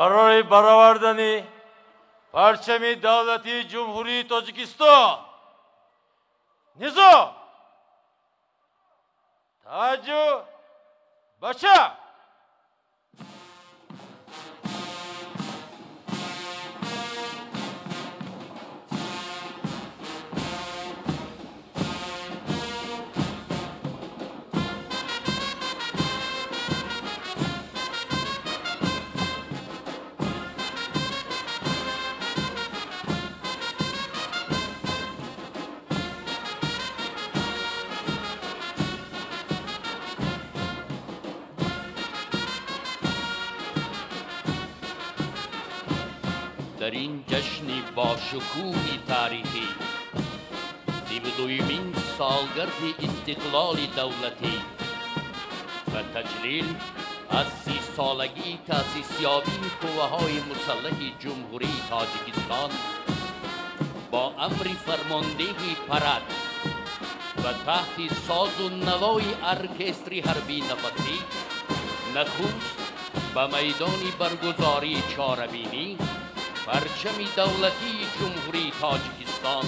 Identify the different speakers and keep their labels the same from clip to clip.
Speaker 1: Барои баровардани парчами давлатии Ҷумҳурии Тоҷикистон низом таҷу бача.
Speaker 2: Дар ин ҷашни бошукӯҳи таърихӣ, 32-юмин солгарди истиқлоли давлатӣ ва таҷлил аз 30-солагии таъсисёбии қувваҳои мусаллаҳи Ҷумҳурии Тоҷикистон бо амри фармондеҳи парад ва таҳти созу навои оркестри ҳарбии нафасӣ нахуст ба майдони баргузории чорабинӣ парчами давлатии Ҷумҳурии Тоҷикистон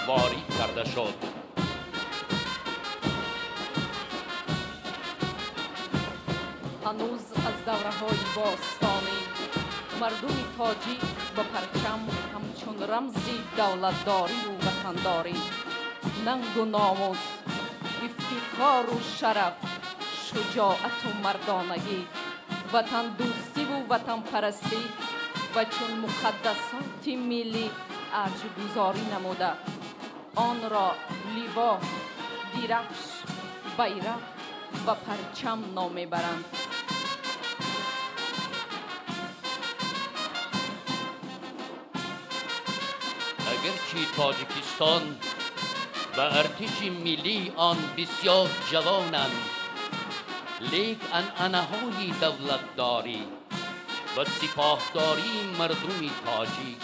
Speaker 2: ворид карда шуд.
Speaker 3: Ҳанӯз аз давраҳои бостонӣ мардуми тоҷик ба парчам ҳамчун рамзи давлатдорию ватандорӣ, нангу номус, ифтихору шараф, шуҷоату мардонагӣ, ватандӯстиву ватанпарастӣ ва чун муқаддасоти миллӣ арҷгузорӣ намуда, онро ливо, дирафш, байрақ ва парчам ном мебаранд.
Speaker 2: Агарчи Тоҷикистон ва артиши миллии он бисёр ҷавонанд, лек анъанаҳои давлатдорӣ ва сипоҳдории мардуми тоҷик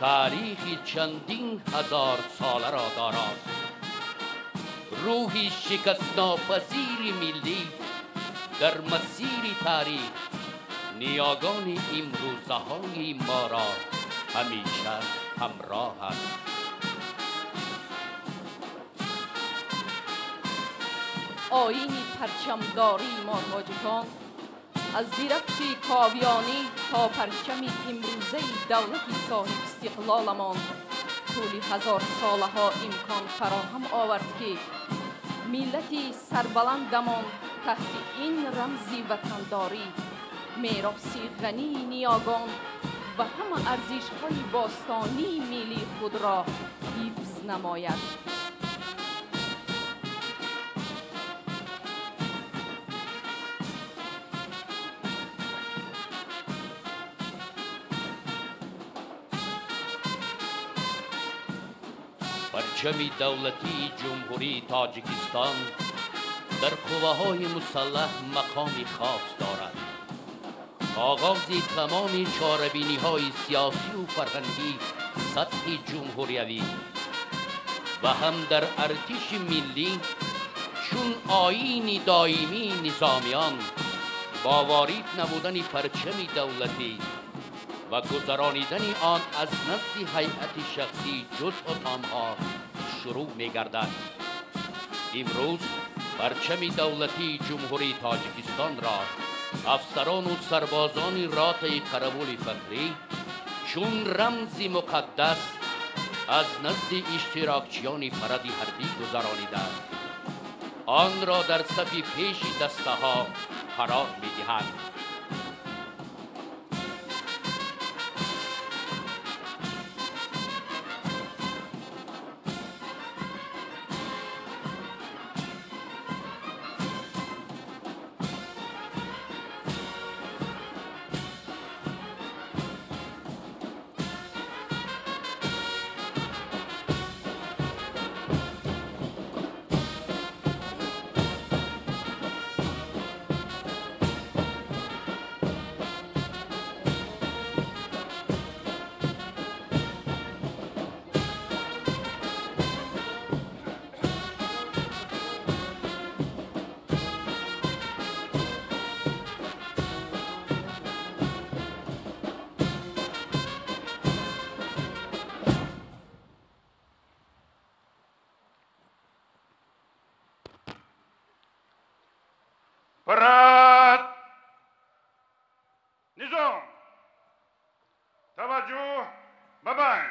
Speaker 2: таърихи чандин ҳазор соларо дорад. Рӯҳи шикастнопазири миллӣ дар масири таърих ниёгони имрӯзаҳои моро ҳамеша ҳамроҳ аст.
Speaker 3: Оини парчамдории мо тоҷикон аз дирафши ковиёнӣ то парчами имрӯзаи давлати соҳибистиқлоламон тӯли ҳазорсолаҳо имкон фароҳам овард, ки миллати сарбаландамон таҳти ин рамзи ватандорӣ мероси ғании ниёгон ва ҳама арзишҳои бостонии миллии худро ҳифз намояд.
Speaker 2: Парчами давлатии Ҷумҳурии Тоҷикистон дар қувваҳои мусаллаҳ мақоми хос дорад. Оғози тамоми чорабиниҳои сиёсию фарҳангӣ сатҳи ҷумҳуриявӣ ва ҳам дар артиши миллӣ чун оини доимии низомиён бо ворид намудани парчами давлатӣ Ва гузаронидани он аз назди ҳайати шахсии ҷузъу томҳо шурӯъ мегардад. Имрӯз парчами давлатии Ҷумҳурии Тоҷикистонро афсарону сарбозони ротаи қаравули фахрӣ чун рамзи муқаддас аз назди иштирокчиёни паради ҳарбӣ гузарониданд. Онро дар сафи пеши дастаҳо қарор медиҳанд.
Speaker 4: Парад! Низом! Таваҷҷӯҳ ба байн!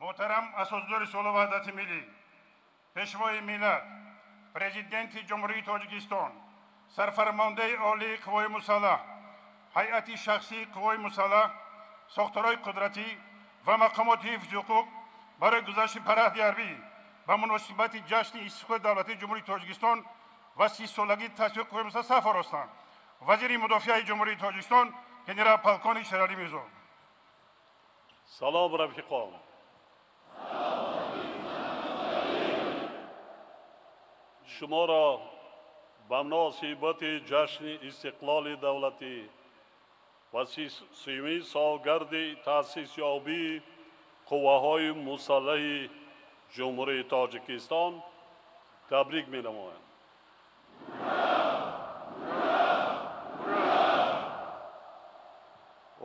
Speaker 4: Муҳтарам Асосгузори сулҳу ваҳдати миллӣ, Пешвои миллат, Президенти Ҷумҳурии Тоҷикистон, сарфармондаи олии қувваҳои мусаллаҳ, ҳайати шахсии қувваҳои мусаллаҳ, сохторҳои қудратӣ ва мақомоти ҳифзи ҳуқуқ барои гузашти паради ҳарбӣ ба муносибати ҷашни истиқлоли давлатии Ҷумҳурии Тоҷикистон ва 30-солагии таъсиси қувваҳои мусаллаҳ саф оростанд. Вазири мудофиаи Ҷумҳурии Тоҷикистон генерал полковник Шералӣ Мирзо.
Speaker 5: Салом, рафиқон! Шуморо ба муносибати ҷашни истиқлоли давлатӣ ва 30-юми солгарди таъсисёбии қувваҳои мусаллаҳи Ҷумҳурии Тоҷикистон табрик менамоям.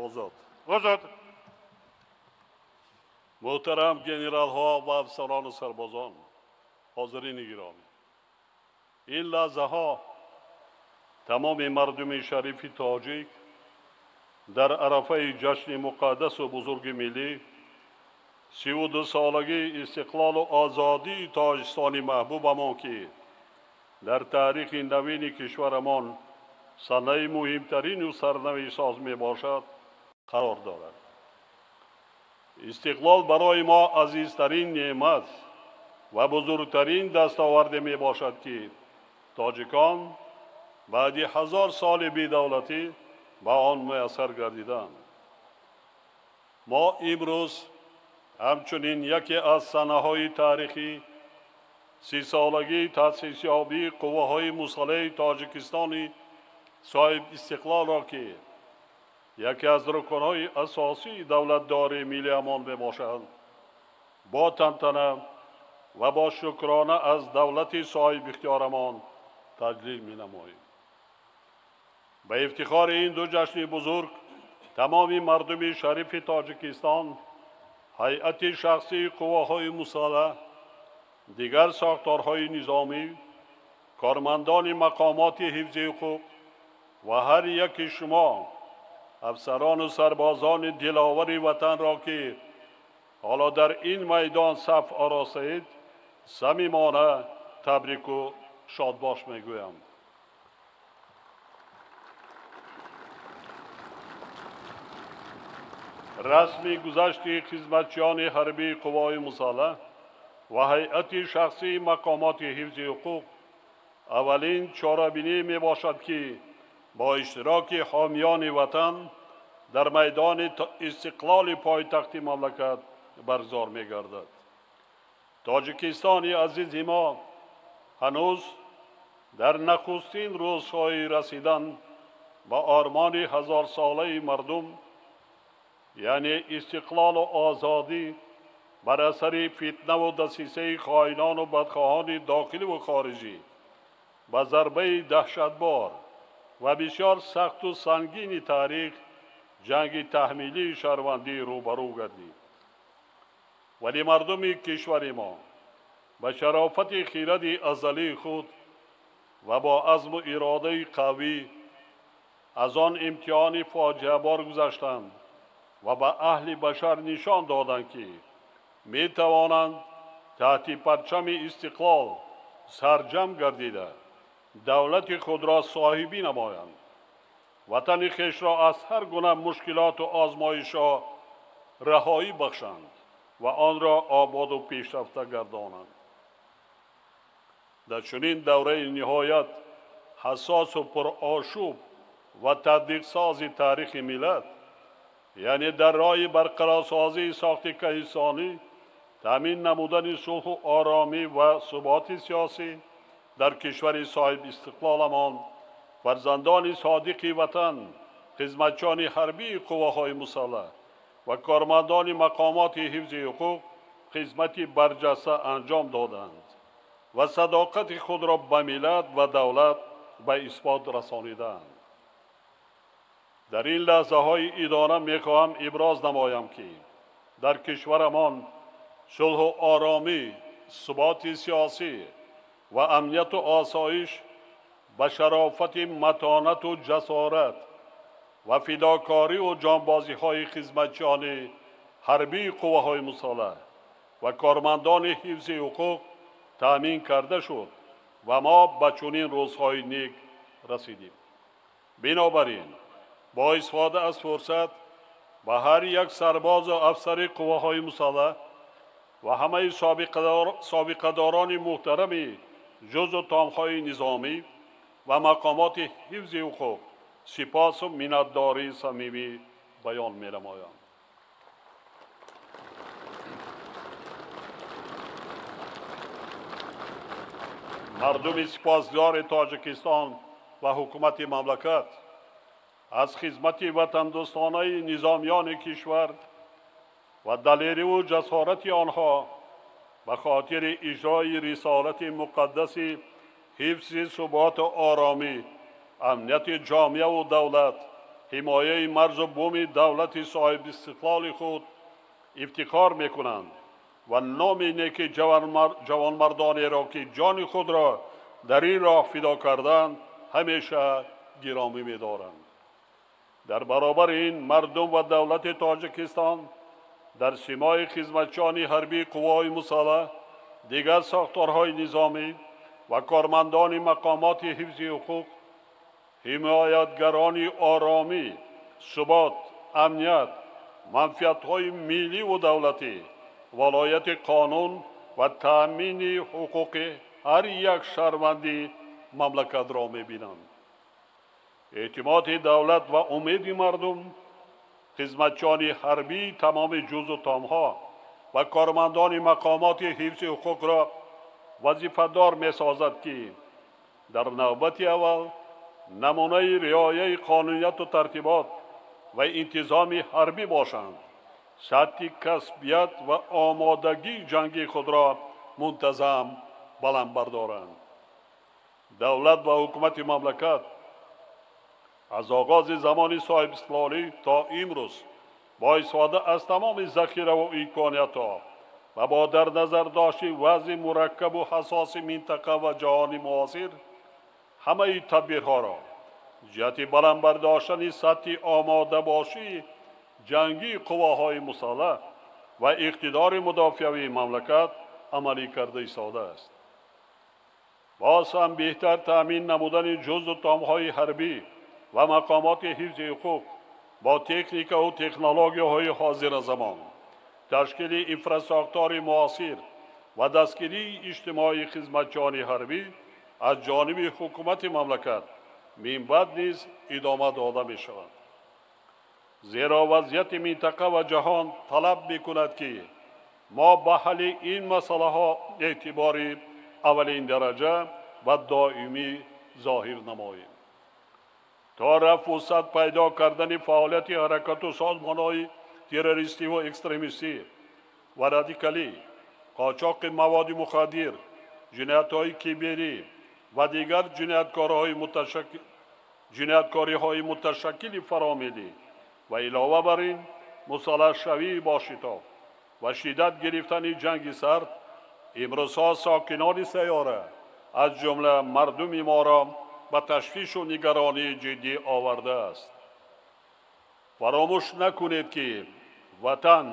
Speaker 5: Озод.
Speaker 4: Озод.
Speaker 5: Муҳтарам генералҳо ва афсарону сарбозон, ҳозирини гиромӣ, ин лаҳзаҳо тамоми мардуми шарифи тоҷик дар арафаи ҷашни муқаддасу бузурги миллӣ 32-солагии истиқлолу озодии Тоҷикистони маҳбубамон, ки дар таърихи навини кишварамон санаи муҳимтарину сарнавишсоз мебошад, қарор дорад. Истиқлол барои мо азизтарин неъмат ва бузургтарин дастоварде мебошад, ки тоҷикон баъди 1000 соли бедавлатӣ ба он муяссар гардиданд. Мо имрӯз ҳамчунин яке аз санаҳои таърихӣ 30-солагии таъсисёбии қувваҳои мусаллаҳи Тоҷикистони соҳибистиқлолро, ки яке аз рукнҳои асосии давлатдории миллиамон мебошад, бо тантана ва бо шукрона аз давлати соҳибихтиёрамон таҷлил менамоем. Ба ифтихори ин ду ҷашни бузург тамоми мардуми шарифи Тоҷикистон, ҳайати шахсии қувваҳои мусаллаҳ, дигар сохторҳои низомӣ, кормандони мақомоти ҳифзи ҳуқуқ ва ҳар яки шумо афсарону сарбозони диловари ватанро, ки ҳоло дар ин майдон саф оростаед, самимона табрику шодбош мегӯям. Расми гузашти хизматчиёни ҳарбии қувваҳои мусаллаҳ ва ҳайати шахсии мақомоти ҳифзи ҳуқуқ аввалин чорабинӣ мебошад, ки бо иштироки ҳомиёни ватан дар майдони истиқлоли пойтахти мамлакат баргузор мегардад. Тоҷикистони азизи мо ҳанӯз дар нахустин рӯзҳои расидан ба ормони ҳазорсолаи мардум Яъне истиқлолу озодӣ бар асари фитнаву дасисаи хоинону бадхоҳони дохиливу хориҷӣ ба зарбаи даҳшатбор ва бисёр сахту сангини таърих ҷанги таҳмилии шаҳрвандӣ рӯбарӯ гардид. Вале мардуми кишвари мо ба шарофати хиради азалии худ ва бо азму иродаи қавӣ аз он имтиҳони фоҷиабор гузаштанд ва ба аҳли башар нишон доданд, ки метавонанд таҳти парчами истиқлол сарҷам гардида давлати худро соҳибӣ намоянд, ватани хешро аз ҳар гуна мушкилоту озмоишҳо раҳоӣ бахшанд ва онро ободу пешрафта гардонанд. Дар чунин давраи ниҳоят ҳассосу пурошӯб ва тадбиқсози таърихи миллат, яъне дар роҳи барқарорсозии сохти каҳистонӣ, таъмин намудани сулҳу оромӣ ва суботи сиёсӣ дар кишвари соҳибистиқлоламон, фарзандони содиқи ватан, хизматчиёни ҳарбии қувваҳои мусаллаҳ ва кормандони мақомоти ҳифзи ҳуқуқ хизмати барҷаста анҷом доданд ва садоқати худро ба миллат ва давлат ба исбот расониданд. Дар ин лаҳзаҳои идона мехоҳам иброз намоям, ки дар кишварамон сулҳу оромӣ, суботи сиёсӣ ва амнияту осоиш ба шарофати матонату ҷасорат ва фидокориву ҷонбозиҳои хизматчиёни ҳарбии қувваҳои мусаллаҳ ва кормандони ҳифзи ҳуқуқ таъмин карда шуд ва мо ба чунин рӯзҳои нек расидем. Бинобар ин бо истифода аз фурсат ба ҳар як сарбозу афсари қувваҳои мусаллаҳ ва ҳамаи собиқадорони муҳтарами ҷузъу томҳои низомӣ ва мақомоти ҳифзи ҳуқуқ сипосу миннатдории самимӣ баён менамоям. Мардуми сипосгузори Тоҷикистон ва ҳукумати мамлакат аз хизмати ватандӯстонаи низомиёни кишвар ва далериву ҷасорати онҳо ба хотири иҷрои рисолати муқаддаси ҳифзи суботу оромӣ, амнияти ҷомеаву давлат, ҳимояи марзу буми давлати соҳибистиқлоли худ ифтихор мекунанд ва номи неки ҷавонмардонеро, ки ҷони худро дар ин роҳ фидо карданд, ҳамеша гиромӣ медоранд. Дар баробари ин мардум ва давлати Тоҷикистон дар симои хизматчиёни ҳарбии қувваҳои мусаллаҳ, дигар сохторҳои низомӣ ва кормандони мақомоти ҳифзи ҳуқуқ, ҳимоятгарони оромӣ, субот, амният, манфиатҳои милливу давлатӣ, валояти қонун ва таъмини ҳуқуқи ҳар як шаҳрванди мамлакатро мебинанд. Эътимоди давлат ва умеди мардум, хизматчиёни ҳарбии тамоми ҷузъу томҳо ва кормандони мақомоти ҳифзи ҳуқуқро вазифадор месозад, ки дар навбати аввал намунаи риояи қонунияту тартибот ва интизоми ҳарбӣ бошанд, сатҳи касбият ва омодагии ҷангии худро мунтазам баланд бардоранд. Давлат ва ҳукумати мамлакат аз оғози замони соҳибистиқлолӣ то имрӯз бо истифода аз тамоми захираву имкониятҳо ва бо дар назар дошти вазъи мураккабу ҳассоси минтақа ва ҷаҳони муосир ҳамаи тадбирҳоро ҷиҳати баланд бардоштани сатҳи омодабошии ҷангии қувваҳои мусаллаҳ ва иқтидори мудофиавии мамлакат амалӣ карда истодааст. Боз ҳам беҳтар таъмин намудани ҷузъу томҳои ҳарбӣ ва мақомоти ҳифзи ҳуқуқ бо техникаву технологияҳои ҳозиразамон, ташкили инфрасохтори муосир ва дастгирии иҷтимоии хизматчиёни ҳарбӣ аз ҷониби ҳукумати мамлакат минбаъд низ идома дода мешавад. Зеро вазъияти минтақа ва ҷаҳон талаб мекунад, ки мо ба ҳалли ин масъалаҳо эътибори аввалин дараҷа ва доимӣ зоҳир намоем. То рафъ вусъат пайдо кардани фаъолияти ҳаракату созмонҳои террористӣ ва экстремистӣ ва радикалӣ, қочоқи маводи мухаддир, ҷиноятҳои киберӣ ва дигар ҷинояткориҳои муташаккили фаромиллӣ ва илова бар ин мусаллаҳшавии бошитоб ва шиддат гирифтани ҷанги сард имрӯзҳо сокинони сайёра аз ҷумла мардуми моро ба ташвишу нигаронии ҷиддӣ овардааст. Фаромӯш накунед, ки ватан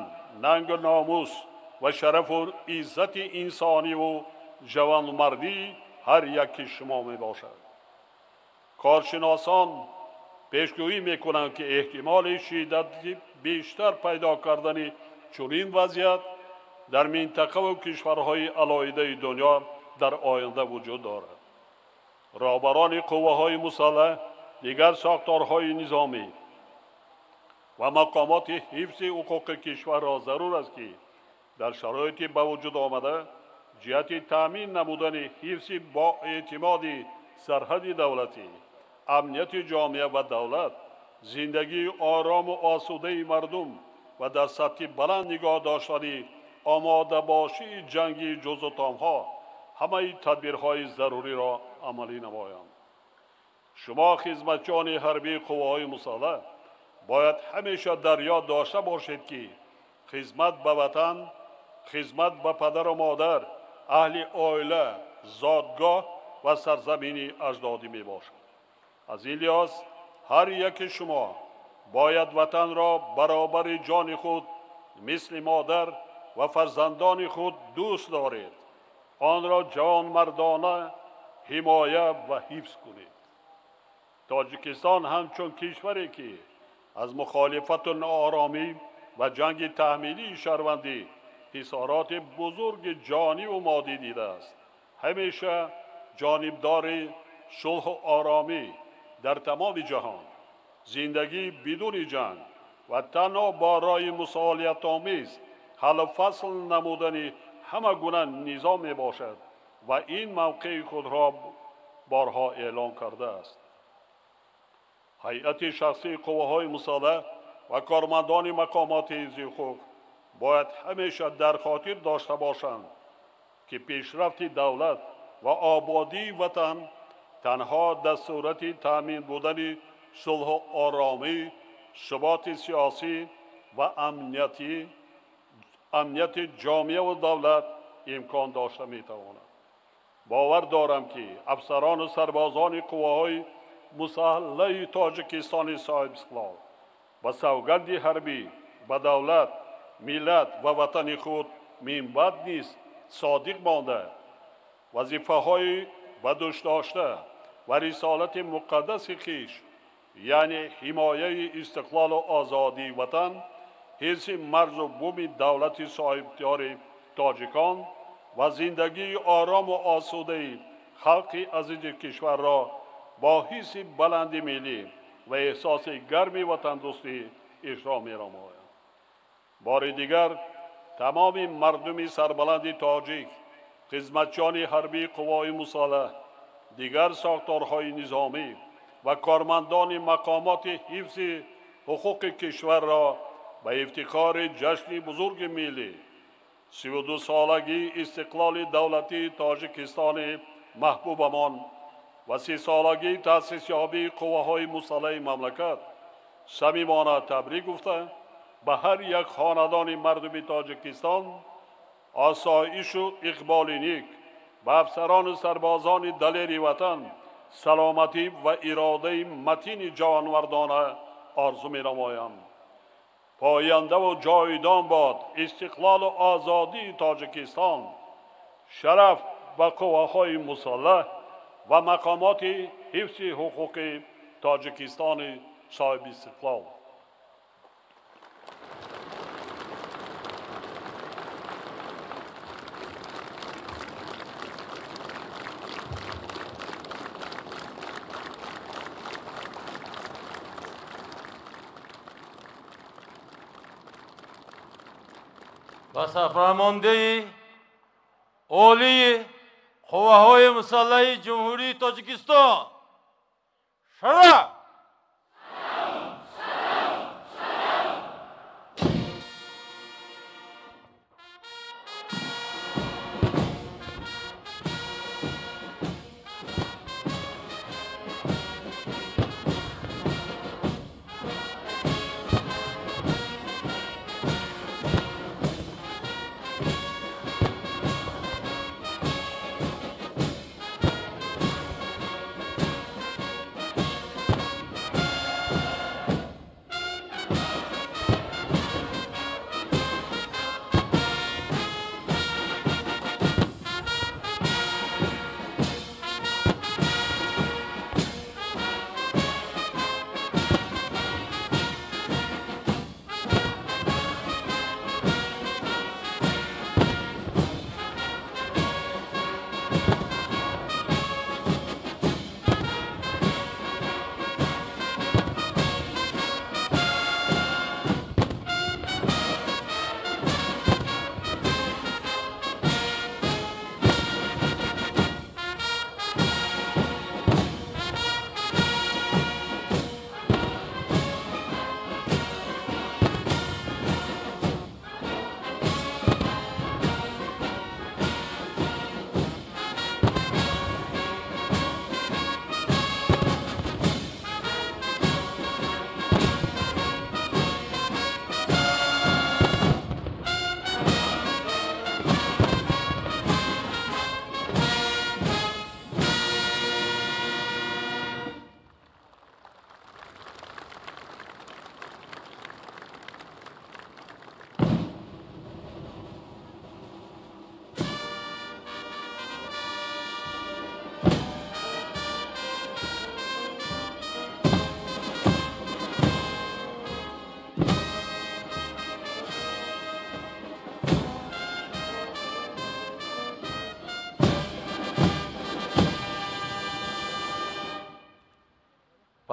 Speaker 5: нангу номус ва шарафу иззати инсониву ҷавонмардии ҳар яки шумо мебошад. Коршиносон пешгӯӣ мекунанд, ки эҳтимоли шиддати бештар пайдо кардани чунин вазъият дар минтақаву кишварҳои алоҳидаи дунё дар оянда вуҷуд дорад. Роҳбарони қувваҳои мусаллаҳ, дигар сохторҳои низомӣ ва мақомоти ҳифзи ҳуқуқи кишварро зарур аст, ки дар шароити ба вуҷуд омада ҷиҳати таъмин намудани ҳифзи боэътимоди сарҳади давлатӣ, амнияти ҷомеа ва давлат, зиндагии орому осудаи мардум ва дар сатҳи баланд нигоҳ доштани омодабошии ҷангии ҷузутомҳо ҳамаи тадбирҳои заруриро амалӣ намоянд. Шумо хизматчиёни ҳарбии қувваҳои мусаллаҳ бояд ҳамеша дар ёд дошта бошед, ки хизмат ба ватан, хизмат ба падару модар, аҳли оила, зодгоҳ ва сарзамини аҷдодӣ мебошад. Аз ин лиҳоз ҳар яки шумо бояд ватанро баробари ҷони худ мисли модар ва фарзандони худ дӯст доред, онро ҷавонмардона ҳимоя ва ҳифз кунед. Тоҷикистон ҳамчун кишваре, ки аз мухолифату нооромӣ ва ҷанги таҳмилии шаҳрвандӣ хисороти бузурги ҷониву моддӣ дидааст, ҳамеша ҷонибдори сулҳу оромӣ дар тамоми ҷаҳон, зиндагии бидуни ҷанг ва танҳо бо роҳи мусолиҳатомез ҳаллу фасл намудани ҳама гуна низом мебошад ва ин мавқеи худро борҳо эълон кардааст. Ҳайати шахсии қувваҳои мусаллаҳ ва кормандони мақомоти ҳифзи ҳуқуқ бояд ҳамеша дар хотир дошта бошанд, ки пешрафти давлат ва ободии ватан танҳо дар сурати таъмин будани сулҳу оромӣ, суботи сиёсӣ ва амнияти ҷомеаву давлат имкон дошта метавонад. Бовар дорам, ки афсарону сарбозони қувваҳои мусаллаҳи Тоҷикистони соҳибистиқлол ба савганди ҳарбӣ ба давлат, миллат ва ватани худ минбаъд низ содиқ монда, вазифаҳои ба дӯш дошта ва рисолати муқаддаси хиш, яъне ҳимояи истиқлолу озодии ватан, ҳифзи марзу буми давлати соҳибихтиёри тоҷикон ва зиндагии орому осудаи халқи азизи кишварро бо ҳисси баланди миллӣ ва эҳсоси гарми ватандӯстӣ иҷро менамоянд. Бори дигар тамоми мардуми сарбаланди тоҷик, хизматчиёни ҳарбии қувваҳои мусаллаҳ, дигар сохторҳои низомӣ ва кормандони мақомоти ҳифзи ҳуқуқи кишварро ба ифтихори ҷашни бузурги миллӣ, 32-солагии истиқлоли давлатии Тоҷикистони маҳбубамон ва 30-солагии таъсисёбии қувваҳои мусаллаҳи мамлакат самимона табрик гуфта, ба ҳар як хонадони мардуми Тоҷикистон осоишу иқболи ник, ба афсарону сарбозони далери ватан саломатӣ ва иродаи матини ҷавонмардона орзу менамоям. Пояндаву ҷовидон бод истиқлолу озодии Тоҷикистон, шараф ба қувваҳои мусаллаҳ ва мақомоти ҳифзи ҳуқуқи Тоҷикистони соҳибистиқлол.
Speaker 1: Ба сарфармондеҳи олии қувваҳои мусаллаҳи Ҷумҳурии Тоҷикистон шараф!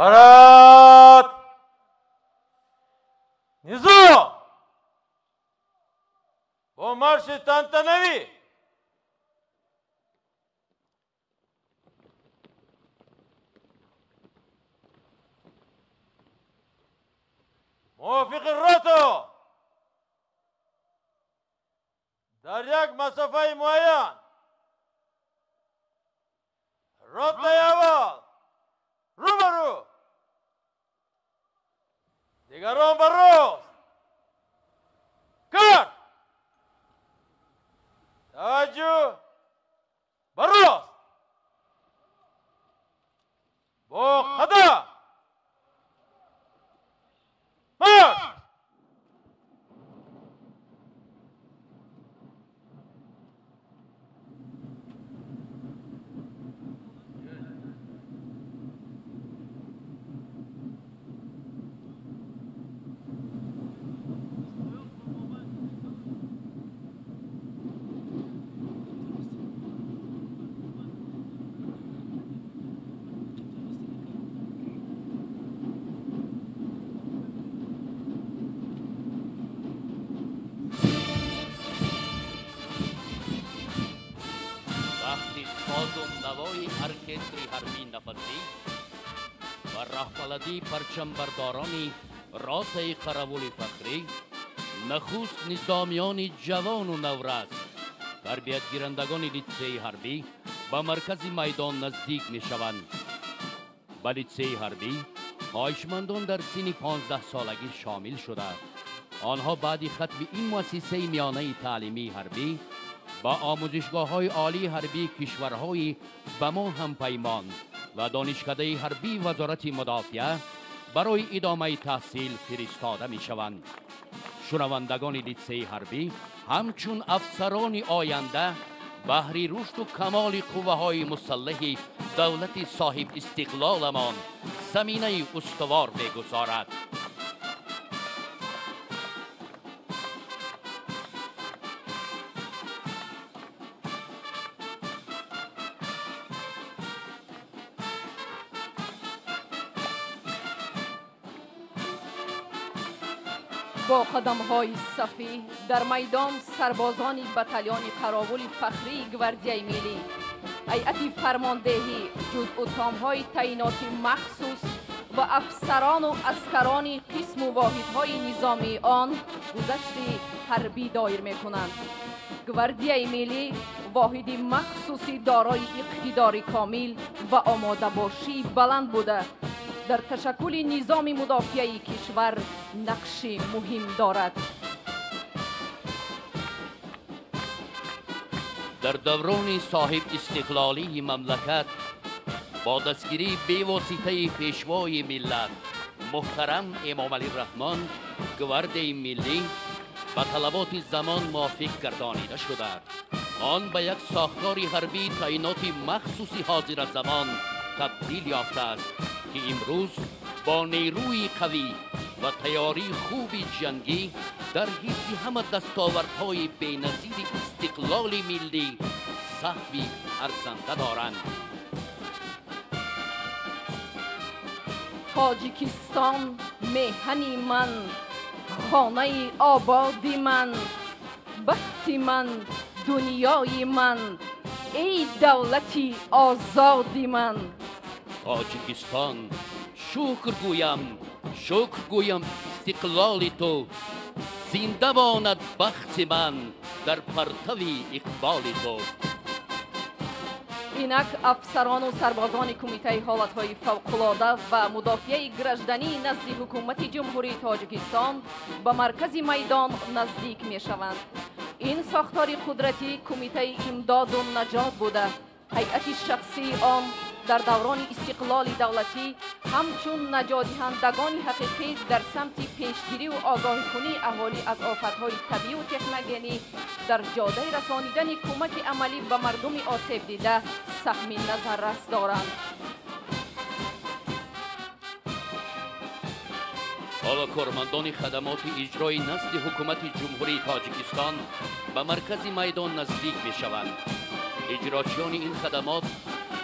Speaker 1: Парад! Низом! Бо марши тантанавӣ! Мувофиқи рото дар як масофаи муайян ротаи аввал рӯ ба рӯ, дигарон ба рост. Кар! Таваҷҷӯҳ ба рост! Бо қадам! Марш!
Speaker 2: Оркестри ҳарбии нафасӣ ва роҳбаладии парчамбардорони ротаи қаравули фахрӣ нахуст низомиёни ҷавону наврас, тарбиятгирандагони литсеи ҳарбӣ ба маркази майдон наздик мешаванд. Ба литсеи ҳарбӣ хоҳишмандон дар синни 15-солагӣ шомил шуда, онҳо баъди хатми ин муассисаи миёнаи таълимии ҳарбӣ ба омӯзишгоҳҳои олии ҳарбии кишварҳои ба мо ҳампаймон ва донишкадаи ҳарбии вазорати мудофиа барои идомаи таҳсил фиристода мешаванд. Шунавандагони литсеи ҳарбӣ ҳамчун афсарони оянда баҳри рушду камоли қувваҳои мусаллаҳи давлати соҳибистиқлоламон заминаи устувор мегузорад.
Speaker 3: Бо қадамҳои сафӣ дар майдон сарбозони батальони қаровули фахрии гвардияи миллӣ, ҳайати фармондеҳӣ, ҷузъутомҳои таъиноти махсус ва афсарону аскарони қисму воҳидҳои низомии он гузашти ҳарбӣ доир мекунанд. Гвардияи миллӣ воҳиди махсуси дорои иқтидори комил ва омодабошии баланд буда, дар ташаккули низоми мудофиаи кишвар нақши муҳим дорад.
Speaker 2: Дар даврони соҳибистиқлолии мамлакат бо дастгирии бевоситаи пешвои миллат муҳтарам Эмомалӣ Раҳмон гвардияи миллӣ ба талаботи замон мувофиқ гардонида шуда, он ба як сохтори ҳарбии таъиноти махсуси ҳозиразамон табдил ёфтааст ки имрӯз бо нерӯи қавӣ ва тайёрии хуби ҷангӣ дар ҳифзи ҳама дастовардҳои беназири истиқлоли миллӣ саҳми арзанда доранд.
Speaker 3: Тоҷикистон меҳани ман, хонаи ободи ман, бахти ман, дунёи ман, эй давлати озоди ман.
Speaker 2: Тоҷикистон, шукр гӯям, шукр гӯям истиқлоли ту, зинда монад бахти ман дар партави иқболи ту.
Speaker 3: Инак афсарону сарбозони Кумитаи ҳолатҳои фавқулода ва мудофиаи граждании назди ҳукумати Ҷумҳурии Тоҷикистон ба маркази майдон наздик мешаванд. Ин сохтори қудратӣ Кумитаи имдоду наҷот буда, ҳайати шахсии он дар даврони истиқлоли давлатӣ ҳамчун наҷотдиҳандагони ҳақиқӣ дар самти пешгириву огоҳикунии аҳолӣ аз офатҳои табиию техногенӣ дар ҷодаи расонидани кӯмаки амалӣ ба мардуми осебдида саҳми назаррас доранд.
Speaker 2: Ҳоло кормандони хадамоти иҷрои назди ҳукумати Ҷумҳурии Тоҷикистон ба маркази майдон наздик мешаванд. Иҷрочиёни ин хадамот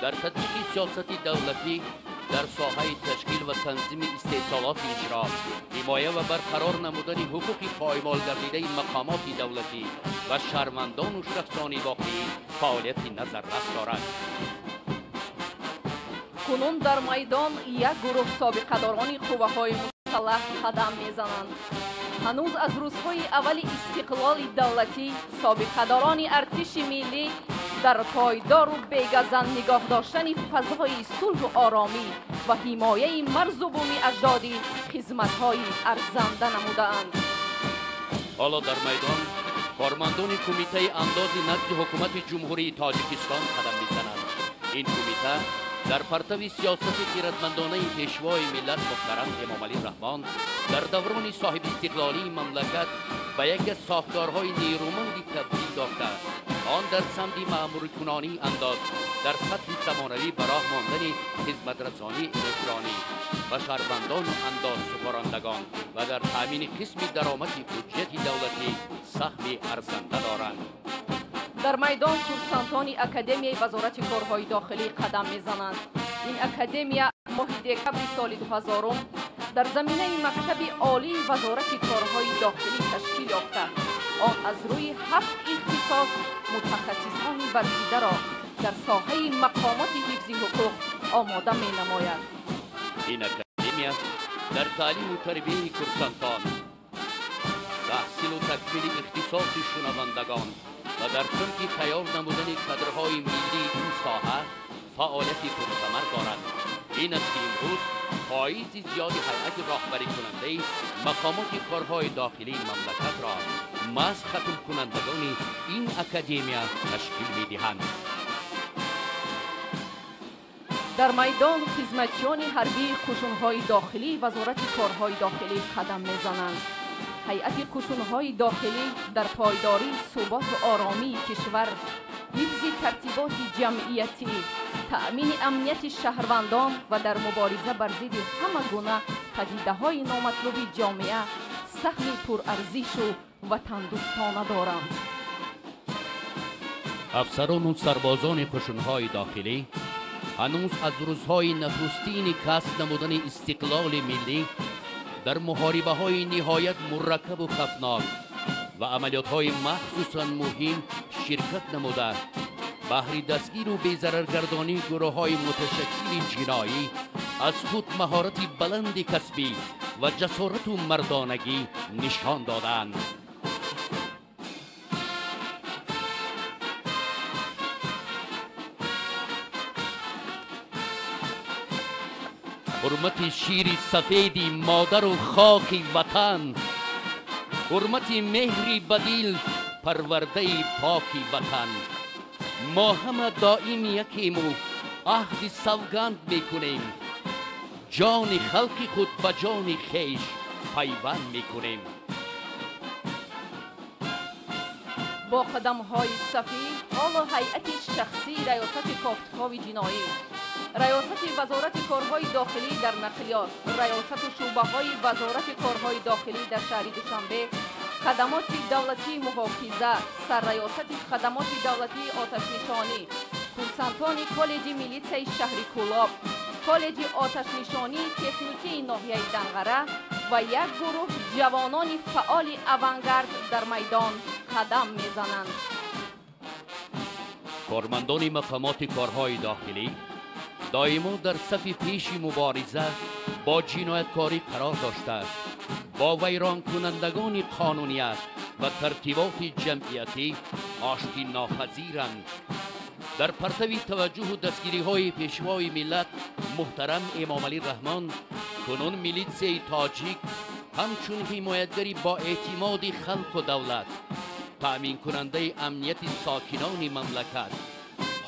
Speaker 2: дар татбиқи сиёсати давлатӣ Дар соҳаи ташкил ва танзими истеҳсолоти иҷро, ҳимоя ва барқарор намудани ҳуқуқи поймол гардидаи мақомоти давлатӣ ва шаҳрвандону шахсони воқеӣ фаъолияти назаррас дорад.
Speaker 3: Кунун дар майдон як гурӯҳ собиқадорони қувваҳои мусаллаҳ қадам мезананд. Ҳанӯз аз рӯзҳои аввали истиқлоли давлатӣ собиқадорони артиши миллӣ дар пойдору бегазан нигоҳ доштани фазои сулҳу оромӣ ва ҳимояи марзу буми аҷдодӣ хизматҳои арзанда намудаанд.
Speaker 2: Ҳоло дар майдон кормандони Кумитаи андози назди Ҳукумати Ҷумҳурии Тоҷикистон қадам мезананд. Ин кумита дар партави сиёсати хиратмандонаи Пешвои миллат муҳтарам Эмомалӣ Раҳмон дар даврони соҳибистиқлолии мамлакат ба яке аз сохторҳои нерӯманди табдил ёфтааст. Он дар самти маъмурикунонии андоз дар сатҳи замонавӣ ба роҳ мондани хизматрасонии электронӣ ба шаҳрвандону андозсупорандагон ва дар таъмини қисми даромади буҷети давлатӣ саҳми арзанда доранд.
Speaker 3: Дар майдон курсантони Академияи Вазорати корҳои дохилӣ қадам мезананд. Ин академия моҳи декабри соли 2000 дар заминаи мактаби олии Вазорати корҳои дохилӣ ташкил ёфта. Он аз рӯи 7 ихтисос мутахассисони варзидаро дар соҳаи мақомоти ҳифзи ҳуқуқ омода менамояд.
Speaker 2: Ин академия дар таълиму тарбияи курсантон, таҳсилу такмили ихтисоси шунавандагон ва дар самти тайёр намудани кадрҳои миллии ин соҳа фаъолияти пурсамар дорад. Ин аст ки имрӯз фоизи зиёди ҳайати роҳбарикунандаи мақомоти корҳои дохилии мамлакатро маҳз хатмкунандагони ин академия ташкил медиҳанд.
Speaker 3: Дар майдон хизматчиёни ҳарбии қушунҳои дохилии Вазорати корҳои дохилӣ қадам мезананд. Ҳайати қушунҳои дохилӣ дар пойдории суботу оромии кишвар, ҳифзи тартиботи ҷамъиятӣ, таъмини амнияти шаҳрвандон ва дар мубориза бар зидди ҳама гуна падидаҳои номатлуби ҷомеа саҳми пурарзишу ватандӯстона доранд.
Speaker 2: Афсарону сарбозони қушунҳои дохилӣ ҳанӯз аз рӯзҳои нахустини касб намудани истиқлоли миллӣ дар муҳорибаҳои ниҳоят мураккабу хавфнок ва амалиётҳои махсусан муҳим ширкат намуда, баҳри дастгиру безараргардонии гурӯҳҳои муташаккили ҷиноӣ аз худ маҳорати баланди касбӣ ва ҷасорату мардонагӣ нишон доданд. Ҳурмати шири сафеди модару хоки ватан, ҳурмати меҳри ба дил парвардаи поки ватан. Мо ҳама доим якему аҳди савганд мекунем, ҷони халқи худ ба ҷони хеш пайванд мекунем.
Speaker 3: Бо қадамҳои сафӣ ҳоло ҳайати шахсии Раёсати кофтукови ҷиноӣ, Раёсати Вазорати корҳои дохилӣ дар нақлиёт, раёсату шӯъбаҳои Вазорати корҳои дохилӣ дар шаҳри Душанбе, хадамоти давлатии муҳофиза, сарраёсати хадамоти давлатии оташнишонӣ, курсантони коллеҷи милитсияи шаҳри Кӯлоб, коллеҷи оташнишонии техникии ноҳияи Данғара ва як гурӯҳ ҷавонони фаъоли авангард дар майдон қадам мезананд.
Speaker 2: Кормандони мақомоти корҳои дохилӣ доимо дар сафи пеши мубориза бо ҷинояткорӣ қарор дошта, бо вайронкунандагони қонуният ва тартиботи ҷамъиятӣ оштинопазиранд. Дар партави таваҷҷӯҳу дастгириҳои Пешвои миллат муҳтарам Эмомалӣ Раҳмон кунун милитсияи тоҷик ҳамчун ҳимоятгари боэътимоди халқу давлат, таъминкунандаи амнияти сокинони мамлакат,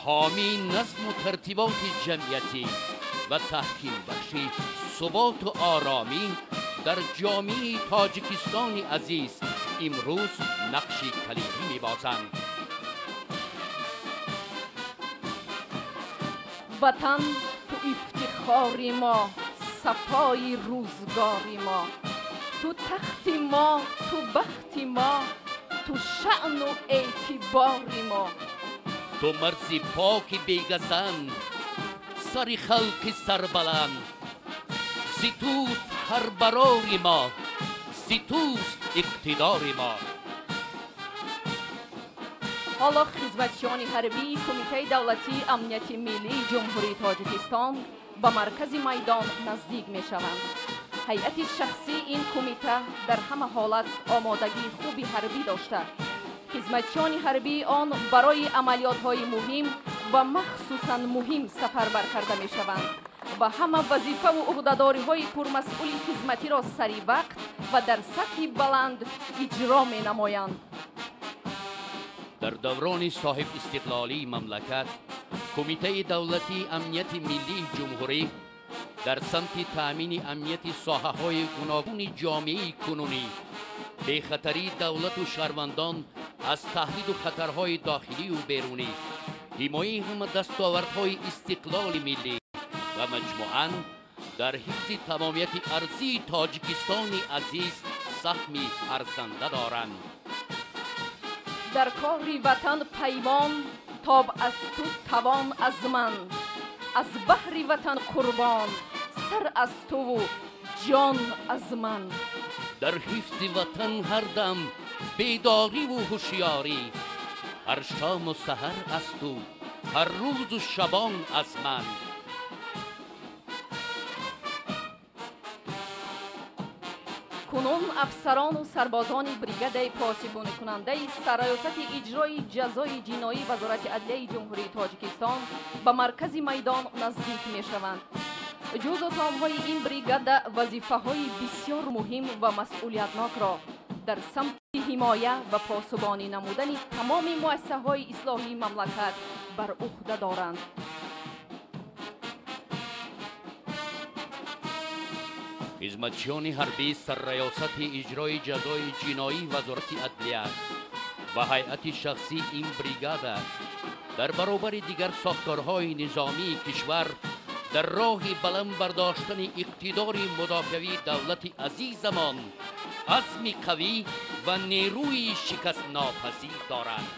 Speaker 2: ҳомии назму тартиботи ҷамъиятӣ ва таҳкимбахши суботу оромӣ дар ҷомеаи Тоҷикистони азиз имрӯз нақши калидӣ мебозанд.
Speaker 3: Ватан, ту ифтихори мо, сафои рӯзгори мо, ту тахти мо, ту бахти мо, ту шаъну эътибори мо.
Speaker 2: Ту марзи поки бегазан, сари халқи сарбаланд. Зи туст ҳар барори мо, зи туст иқтидори мо.
Speaker 3: Ҳоло хизматчиёни ҳарбии Кумитаи давлатии амнияти миллии Ҷумҳурии Тоҷикистон ба маркази майдон наздик мешаванд. Ҳайати шахсии ин кумита дар ҳама ҳолат омодагии хуби ҳарбӣ дошта, хизматчиёни ҳарбии он барои амалиётҳои муҳим ва махсусан муҳим сафарбар карда мешаванд ва ҳама вазифаву ӯҳдадориҳои пурмасъули хизматиро сари вақт ва дар сатҳи баланд иҷро менамоянд.
Speaker 2: Дар даврони соҳибистиқлолии мамлакат Кумитаи давлатии амнияти миллии ҷумҳурӣ дар самти таъмини амнияти соҳаҳои гуногуни ҷомеаи кунунӣ, бехатарии давлату шаҳрвандон аз таҳдиду хатарҳои дохилию берунӣ, ҳимояи ҳама дастовардҳои истиқлоли миллӣ ва маҷмӯан дар ҳифзи тамомияти арзии Тоҷикистони азиз саҳми арзанда доранд.
Speaker 3: Дар кори ватан паймон, тоб аз ту тавон аз ман, аз баҳри ватан қурбон, сар аз туву ҷон аз ман.
Speaker 2: Дар ҳифзи ватан ҳар дам бедориву ҳушёрӣ, ҳар шому саҳар аз ту, ҳар рӯзу шабон аз ман.
Speaker 3: Кунун афсарону сарбозони бригадаи посибонкунандаи сарраёсати иҷрои ҷазои ҷиноӣ Вазорати адлияи Ҷумҳурии Тоҷикистон ба маркази майдон наздик мешаванд. Ҷузъу томҳои ин бригада вазифаҳои бисёр муҳим ва масъулиятнокро дар самти ҳимоя ва посубонӣ намудани тамоми муассисаҳои ислоҳии мамлакат бар уҳда доранд.
Speaker 2: Хизматчиёни ҳарбии сарраёсати иҷрои ҷазои ҷиноӣ Вазорати адлия ва ҳайати шахсии ин бригада дар баробари дигар сохторҳои низомии кишвар дар роҳи баланд бардоштани иқтидори мудофиавии давлати азизамон азми қавӣ ва нерӯи шикастнопазир доранд.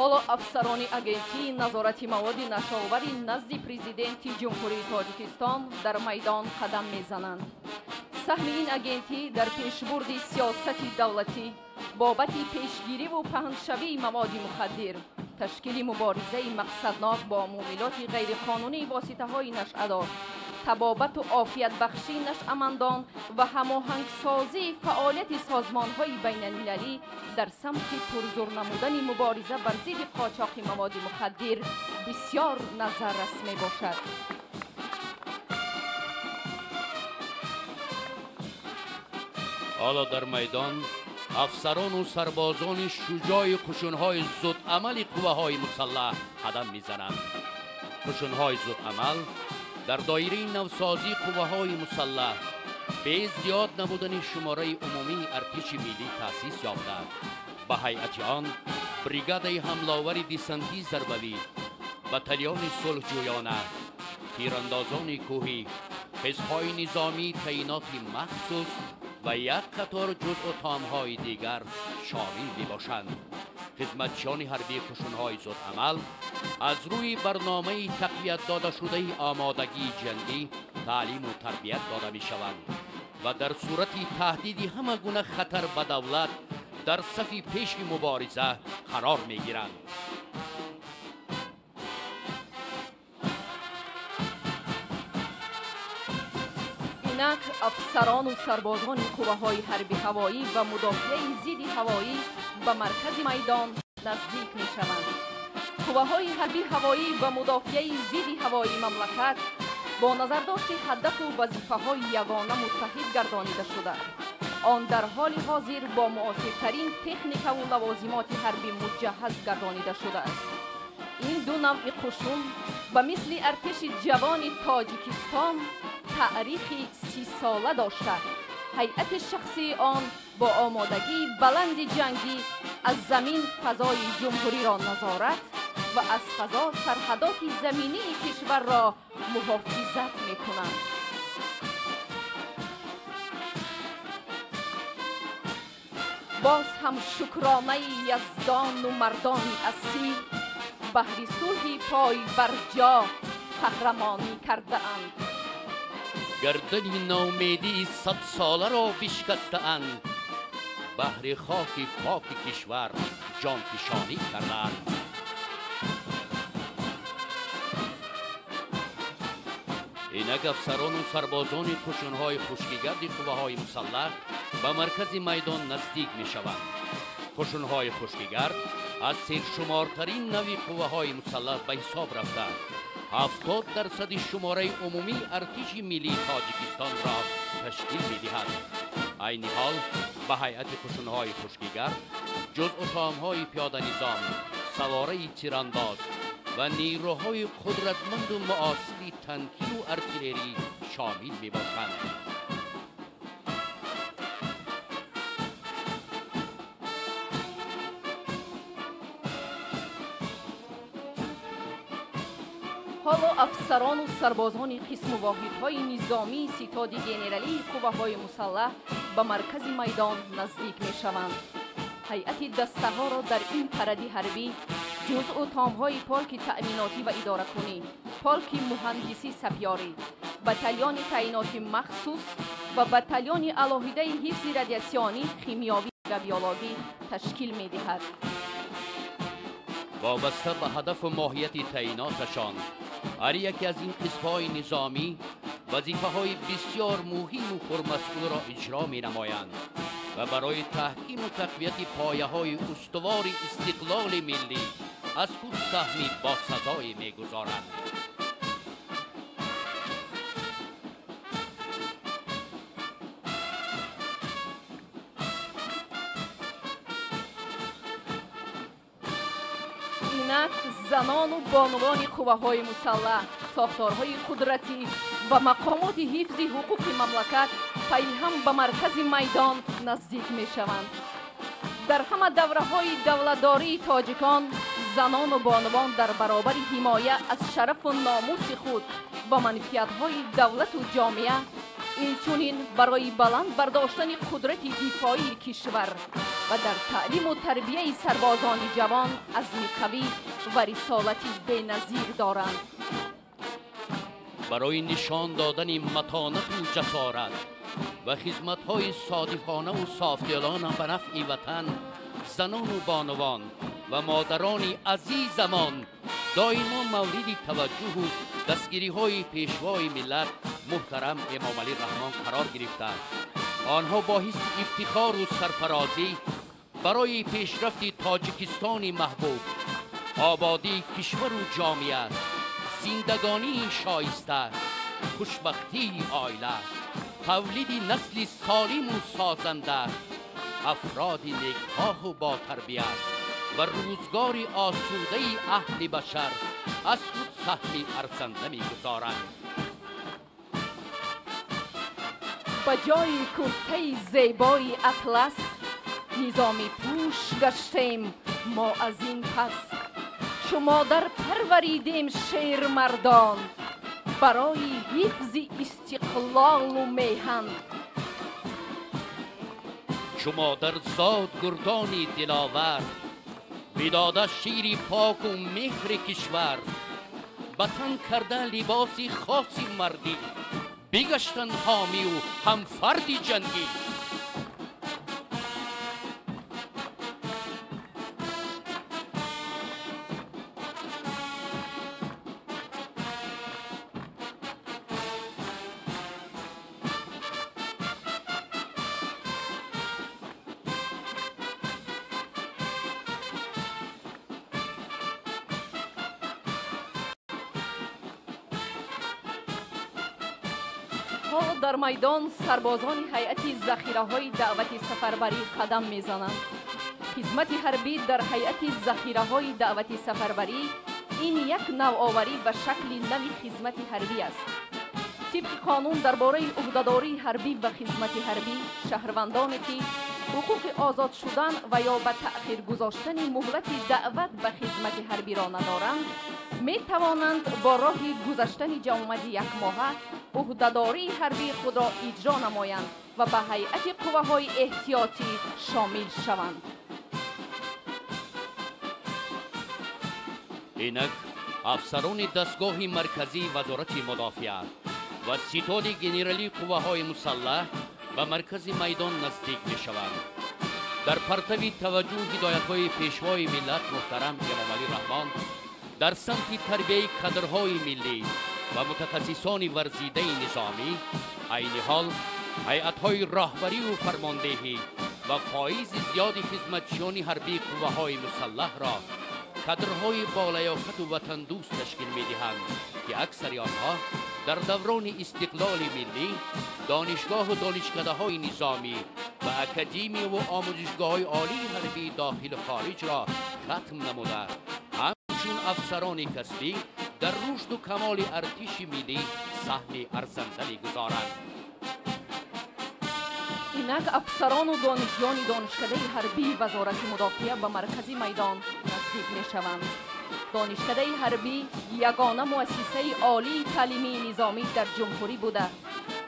Speaker 3: Ҳоло афсарони агентии назорати маводи нашъаовари назди президенти Ҷумҳурии Тоҷикистон дар майдон қадам мезананд. Саҳми ин агентӣ дар пешбурди сиёсати давлатӣ бобати пешгириву паҳншавии маводи мухаддир, ташкили муборизаи мақсаднок бо муомилоти ғайриқонунии воситаҳои нашъадор, табобату офиятбахшии нашъамандон ва ҳамоҳангсозии фаъолияти созмонҳои байналмилалӣ дар самти пурзур намудани мубориза бар зидди қочоқи маводи мухаддир бисёр назаррас мебошад.
Speaker 2: Ҳоло дар майдон афсарону сарбозони шуҷои қушунҳои зудамали қувваҳои мусаллаҳ қадам мезананд. Қушунҳои зудамал дар доираи навсозии қувваҳои мусаллаҳ бе зиёд намудани шумораи умумии артиши миллӣ таъсис ёфта, ба ҳайати он бригадаи ҳамловари десантии зарбавӣ, батальони сулҳҷӯёна, тирандозони кӯҳӣ, ҳизбҳои низомии таъиноти махсус ва як қатор ҷузъу томҳои дигар шомил мебошанд. Хизматчиёни ҳарбии қушунҳои зудамал аз рӯи барномаи тақвият додашудаи омодагии ҷангӣ таълиму тарбият дода мешаванд ва дар сурати таҳдиди ҳама гуна хатар ба давлат дар сафи пеши мубориза қарор мегиранд.
Speaker 3: Инак афсарону сарбозони қувваҳои ҳарби ҳавоӣ ва мудофиаи зидди ҳавоӣ ба маркази майдон наздик мешаванд. Қувваҳои ҳарби ҳавоӣ ва мудофиаи зидди ҳавоии мамлакат бо назардошти ҳадафу вазифаҳои ягона муттаҳид гардонида шуда, он дар ҳоли ҳозир бо муосиртарин техникаву лавозимоти ҳарбӣ муҷаҳҳаз гардонида шудааст. Ин ду навъи қушун ба мисли артиши ҷавони Тоҷикистон таърихи 30сола дошта, ҳайати шахсии он бо омодагии баланди ҷангӣ аз замин фазои ҷумҳуриро назорат ва аз фазо сарҳадоти заминии кишварро муҳофизат мекунанд. Боз ҳам шукронаи Яздону мардони асил баҳри сулҳи пойбарҷо қаҳрамонӣ кардаанд.
Speaker 2: Гардани ноумедии садсоларо бишкастаанд, баҳри хоки поки кишвар ҷонфишонӣ кардаанд. Инак афсарону сарбозони қушунҳои хушкигарди қувваҳои мусаллаҳ ба маркази майдон наздик мешаванд. Қушунҳои хушкигард аз сершумортарин нави қувваҳои мусаллаҳ ба ҳисоб рафта, 70% шумораи умумии артиши миллии Тоҷикистонро ташкил медиҳад. Айни ҳол ба ҳайати қушунҳои хушкигард ҷузъу томҳои пиёданизом, савораи тирандоз ва нерӯҳои қудратманду муосири танкию артиллерӣ шомил мебошанд.
Speaker 3: Ҳоло афсарону сарбозони қисму воҳидҳои низомии ситоди генералии қувваҳои мусаллаҳ ба маркази майдон наздик мешаванд. Ҳайати дастаҳоро дар ин паради ҳарбӣ ҷузъу томҳои полки таъминотӣ ва идоракунӣ, полки муҳандисӣ сапёрӣ, батальони таъиноти махсус ва батальони алоҳидаи ҳифзи радиатсионӣ, химиёвӣ ва биологӣ ташкил медиҳад.
Speaker 2: Вобаста ба ҳадафу моҳияти таъиноташон, ҳар яке аз ин қисмҳои низомӣ вазифаҳои бисёр муҳиму пурмасъулро иҷро менамоянд ва барои таҳкиму тақвияти пояҳои устувори истиқлоли миллӣ аз худ саҳми босазое мегузоранд.
Speaker 3: Инак занону бонувони қувваҳои мусаллаҳ, сохторҳои қудратӣ ва мақомоти ҳифзи ҳуқуқи мамлакат пайҳам ба маркази майдон наздик мешаванд. Дар ҳама давраҳои давлатдории тоҷикон занону бонувон дар баробари ҳимоя аз шарафу номуси худ ва манфиатҳои давлату ҷомеа, инчунин барои баланд бардоштани қудрати дифоии кишвар ва дар таълиму тарбияи сарбозони ҷавон азми қавӣ ва рисолати беназир доранд.
Speaker 2: Барои нишон додани матонату ҷасорат ва хизматҳои содиқонаву софдилона ба нафъи ватан, занону бонувон ва модарони азизамон доимо мавриди таваҷҷӯҳу дастгириҳои пешвои миллат муҳтарам Эмомалӣ Раҳмон қарор гирифтанд. Онҳо бо ҳисси ифтихору сарфарозӣ барои пешрафти Тоҷикистони маҳбуб, ободии кишвару ҷомеа, зиндагонии шоиста, хушбахтии оила, тавлиди насли солиму созанда, афроди некхоҳу ботарбият ва рӯзгори осудаи аҳли башар аз худ саҳми арзанда мегузоранд.
Speaker 3: Ба ҷои куртаи зебои атлас низоми пӯш гаштем мо аз ин пас. Чу модар парваридем шермардон барои ҳифзи истиқлолу меҳан.
Speaker 2: Чу модар зод гурдони диловар, бидода шири поку меҳри кишвар, ба тан карда либоси хоси мардӣ, бигаштанд ҳомию ҳамфарди ҷангӣ.
Speaker 3: Ҳоло дар майдон сарбозони ҳайати захираҳои даъвати сафарбарӣ қадам мезананд. Хизмати ҳарбӣ дар ҳайати захираҳои даъвати сафарбарӣ ин як навоварӣ ба шакли нави хизмати ҳарбӣ аст. Тибқи қонун дар бораи ӯҳдадории ҳарбӣ ва хизмати ҳарбӣ, шаҳрвандоне ки ҳуқуқи озод шудан ва ё ба таъхир гузоштани муҳлати даъват ба хизмати ҳарбиро надоранд, метавонанд бо роҳи гузаштани ҷавомади якмоҳа Уҳдадории ҳарбии худро иҷро намоянд ва ба ҳайати қувваҳои эҳтиётӣ шомил шаванд.
Speaker 2: Инак афсарони дастгоҳи марказии Вазорати мудофиа ва ситоди генералии қувваҳои мусаллаҳ ба маркази майдон наздик мешаванд. Дар партави таваҷҷӯҳ ҳидоятҳои Пешвои миллат муҳтарам Эмомалӣ Раҳмон дар самти тарбияи кадрҳои миллӣ ва мутахассисони варзидаи низомӣ, айни ҳол ҳайатҳои роҳбариву фармондеҳӣ ва фоизи зиёди хизматчиёни ҳарбии қувваҳои мусаллаҳро кадрҳои болаёқату ватандӯст ташкил медиҳанд, ки аксари онҳо дар даврони истиқлоли миллӣ донишгоҳу донишкадаҳои низомӣ ва академияву омӯзишгоҳҳои олии ҳарбии дохилу хориҷро хатм намуда, ҳамчун афсарони касбӣ дар рушду камоли артиши миллӣ саҳми арзанда мегузоранд.
Speaker 3: Инак афсарону донишҷӯёни донишкадаи ҳарбии Вазорати мудофиа ба маркази майдон наздик мешаванд. Донишкадаи ҳарбӣ ягона муассисаи олии таълимии низомӣ дар ҷумҳурӣ буда,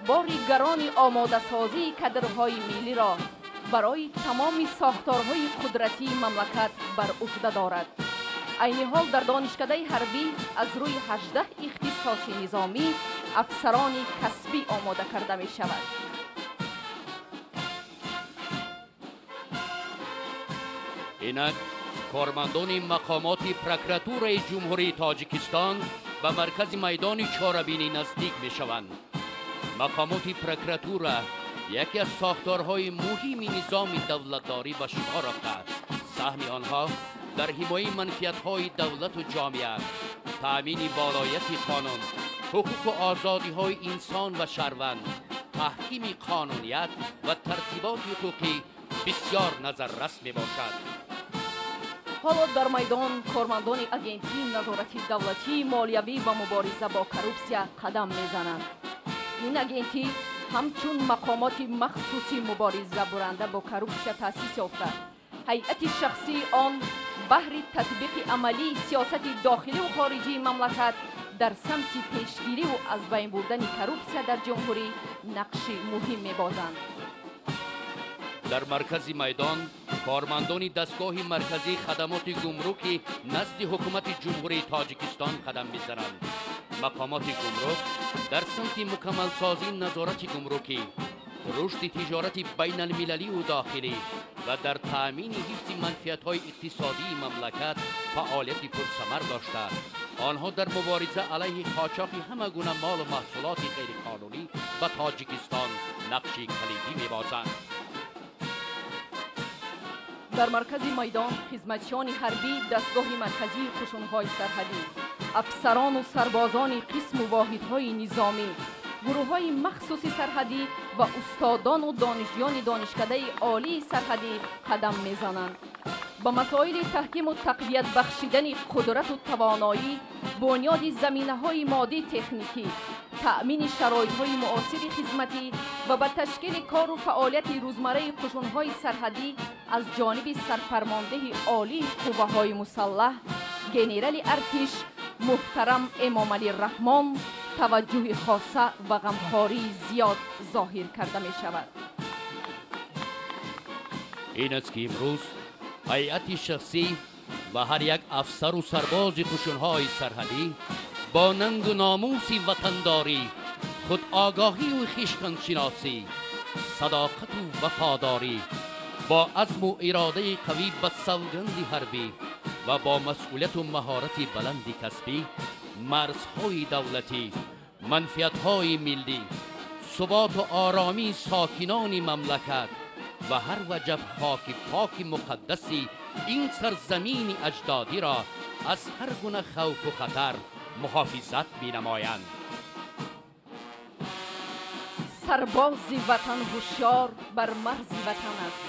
Speaker 3: бори гарони омодасозии кадрҳои миллиро барои тамоми сохторҳои қудратии мамлакат бар уҳда дорад. Айни ҳол дар донишкадаи ҳарбӣ аз рӯи 18 ихтисоси низомӣ афсарони касбӣ омода карда мешавад.
Speaker 2: Инак кормандони мақомоти прокуратураи Ҷумҳурии Тоҷикистон ба маркази майдони чорабинӣ наздик мешаванд. Мақомоти прокуратура яке аз сохторҳои муҳими низоми давлатдорӣ ба шумор рафта, саҳми онҳо дар ҳимояи манфиатҳои давлату ҷомеа, таъмини волояти қонун, ҳуқуқу озодиҳои инсон ва шаҳрванд, таҳкими қонуният ва тартиботи ҳуқуқӣ бисёр назаррас мебошад.
Speaker 3: Ҳоло дар майдон кормандони Агентии назорати давлатии молиявӣ ва мубориза бо коррупсия қадам мезананд. Ин агентӣ ҳамчун мақомоти махсуси муборизабуранда бо коррупсия таъсис ёфта, ҳайати шахсии он баҳри татбиқи амалии сиёсати дохиливу хориҷии мамлакат дар самти пешгириву аз байн бурдани коррупсия дар ҷумҳурӣ нақши муҳим мебозанд.
Speaker 2: Дар маркази майдон кормандони дастгоҳи марказии хадамоти гумрукӣ назди ҳукумати Ҷумҳурии Тоҷикистон қадам мезананд. Мақомоти гумрук дар самти мукаммалсозии назорати гумрукӣ, рушди тиҷорати байналмилаливу дохилӣ ва дар таъмини ҳифзи манфиатҳои иқтисодии мамлакат фаъолияти пурсамар дошта, онҳо дар мубориза алайҳи қочоқи ҳама гуна молу маҳсулоти ғайриқонунӣ ба Тоҷикистон нақши калидӣ мебозанд.
Speaker 3: Дар маркази майдон хизматчиёни ҳарбӣ дастгоҳи марказии қушунҳои сарҳадӣ, афсарону сарбозони қисму воҳидҳои низомӣ, гурӯҳҳои махсуси сарҳадӣ ва устодону донишҷӯёни донишкадаи олии сарҳадӣ қадам мезананд. Ба масоили таҳкиму тақвият бахшидани қудрату тавоноӣ, бунёди заминаҳои моддӣ техникӣ, таъмини шароитҳои муосири хизматӣ ва ба ташкили кору фаъолияти рӯзмарраи қушунҳои сарҳадӣ аз ҷониби сарфармондеҳи олии қувваҳои мусаллаҳ генерали артиш муҳтарам Эмомалӣ Раҳмон таваҷҷӯҳи хоса ва ғамхории зиёд зоҳир карда мешавад.
Speaker 2: Ин аст, ки имрӯз ҳайати шахсӣ ва ҳар як афсару сарбози қушунҳои сарҳадӣ бо нангу номуси ватандорӣ, худогоҳию хешканшиносӣ, садоқату вафодорӣ, бо азму иродаи қавӣ ба савганди ҳарбӣ ва бо масъулияту маҳорати баланди касбӣ марзҳои давлатӣ, манфиатҳои миллӣ, суботу оромии сокинони мамлакат ва ҳар ваҷаб хоки поки муқаддаси ин сарзамини аҷдодиро аз ҳар гуна хавфу хатар муҳофизат менамоянд.
Speaker 3: Сарбози ватан ҳушёр бар марзи ватан аст,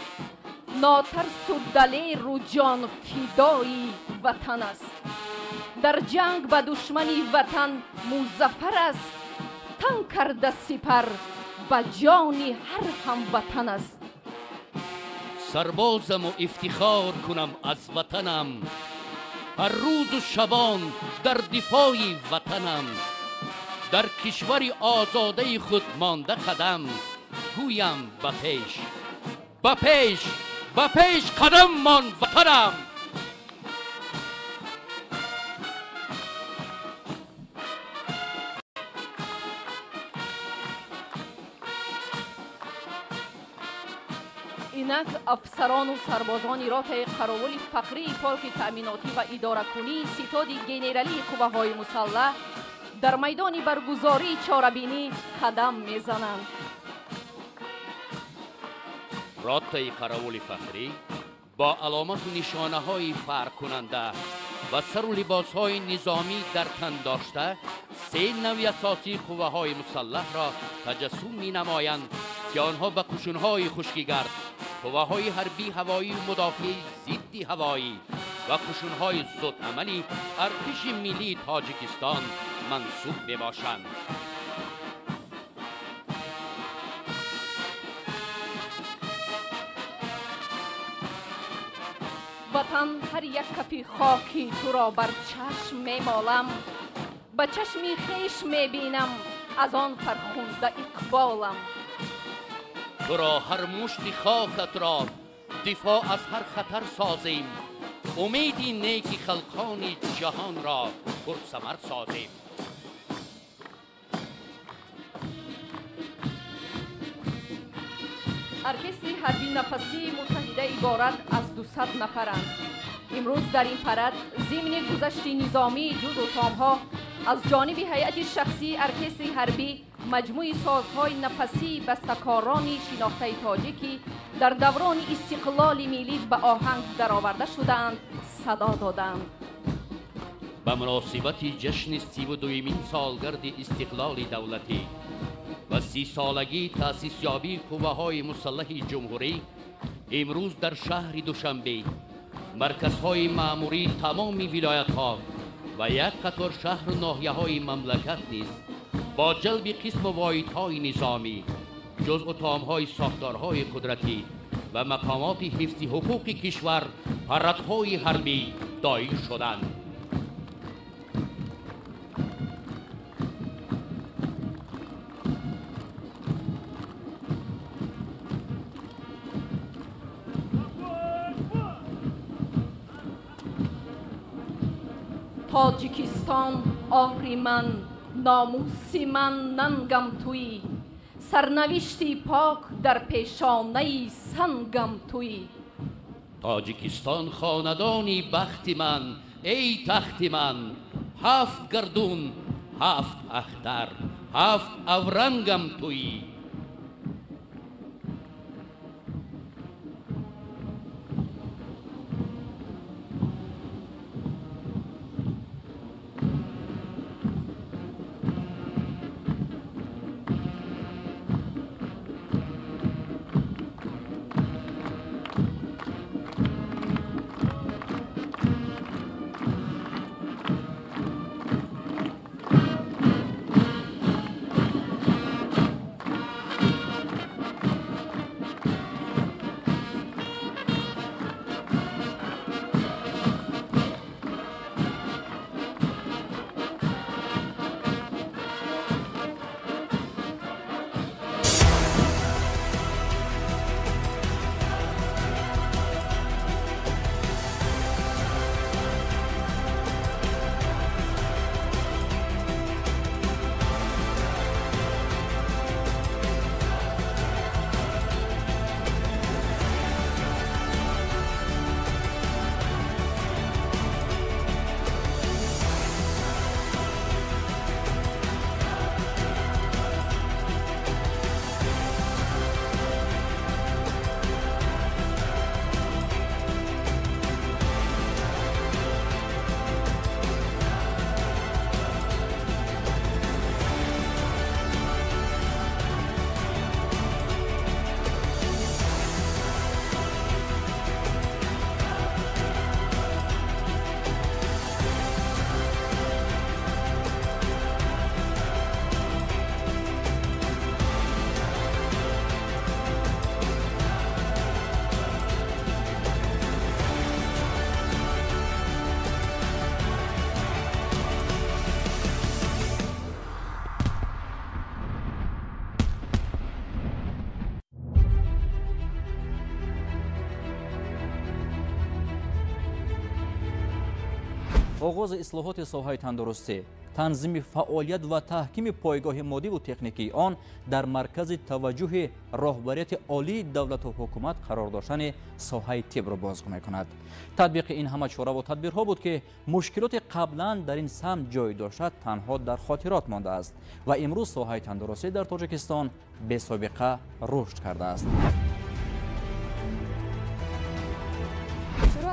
Speaker 3: нотарсу далеру ҷонфидои ватан аст. Дар ҷанг ба душмани ватан музаффар аст, тан карда сипар ба ҷони ҳар ҳамватан аст.
Speaker 2: Сарбозаму ифтихор кунам аз ватанам, ҳар рӯзу шабон дар дифои ватанам. Дар кишвари озодаи худ монда қадам, гӯям ба пеш, ба пеш, ба пеш қадам мон ватанам.
Speaker 3: Инак афсарону сарбозони ротаи қаровули фахрии полки таъминотӣ ва идоракунии ситоди генералии қувваҳои мусаллаҳ дар майдони баргузории чорабинӣ қадам мезананд.
Speaker 2: Ротаи қаровули фахрӣ бо аломату нишонаҳои фарқкунанда ва сару либосҳои низомӣ дар тан дошта се навъи асосии қувваҳои мусаллаҳро таҷассум менамоянд, ки онҳо ба қушунҳои хушкигард, қувваҳои ҳарбии ҳавоию мудофиаи зидди ҳавоӣ ва қушунҳои зудамали артиши миллии Тоҷикистон мансуб мебошанд.
Speaker 3: Ватан, ҳар як кафи хоки туро бар чашм мемолам, ба чашми хеш мебинам, аз он фархунда иқболам.
Speaker 2: Туро ҳар мушти хокатро дифоъ аз ҳар хатар созем, умеди неки халқони ҷаҳонро пурсамар созем.
Speaker 3: Оркестри ҳарбии нафасии муттаҳида иборат аз 200 нафаранд. Имрӯз дар ин парад зимни гузашти низомии ҷузу томҳо аз ҷониби ҳайати шахсии оркестри ҳарбӣ маҷмӯи созҳои нафасии бастакорони шинохтаи тоҷикӣ дар даврони истиқлоли миллӣ ба оҳанг дароварда шудаанд, садо доданд.
Speaker 2: Ба муносибати ҷашни 32-юмин солгарди истиқлоли давлатӣ ва 30-солагии таъсисёбии қувваҳои мусаллаҳи ҷумҳурӣ имрӯз дар шаҳри Душанбе марказҳои маъмурии тамоми вилоятҳо ва як қатор шаҳру ноҳияҳои мамлакат низ бо ҷалби қисму воҳидҳои низомӣ, ҷузъу томҳои сохторҳои қудратӣ ва мақомоти ҳифзи ҳуқуқи кишвар парадҳои ҳарбӣ доир шуданд.
Speaker 3: Тоҷикистон ори ман, номуси ман, нангам туӣ, сарнавишти пок дар пешонаи сангам туӣ.
Speaker 2: Тоҷикистон хонадони бахти ман, эй тахти ман, ҳафт гардун, ҳафт ахтар, ҳафт аврангам туӣ.
Speaker 6: Оғози ислоҳоти соҳаи тандурустӣ, танзими фаъолият ва таҳкими пойгоҳи моддиву техникии он дар маркази таваҷҷӯҳи роҳбарияти олии давлату ҳукумат қарор доштани соҳаи тибро бозгӯ мекунад. Татбиқи ин ҳама чораву тадбирҳо буд, ки мушкилоти қаблан дар ин самт ҷой дошта танҳо дар хотирот мондааст ва имрӯз соҳаи тандурустӣ дар Тоҷикистон бесобиқа рушд кардааст.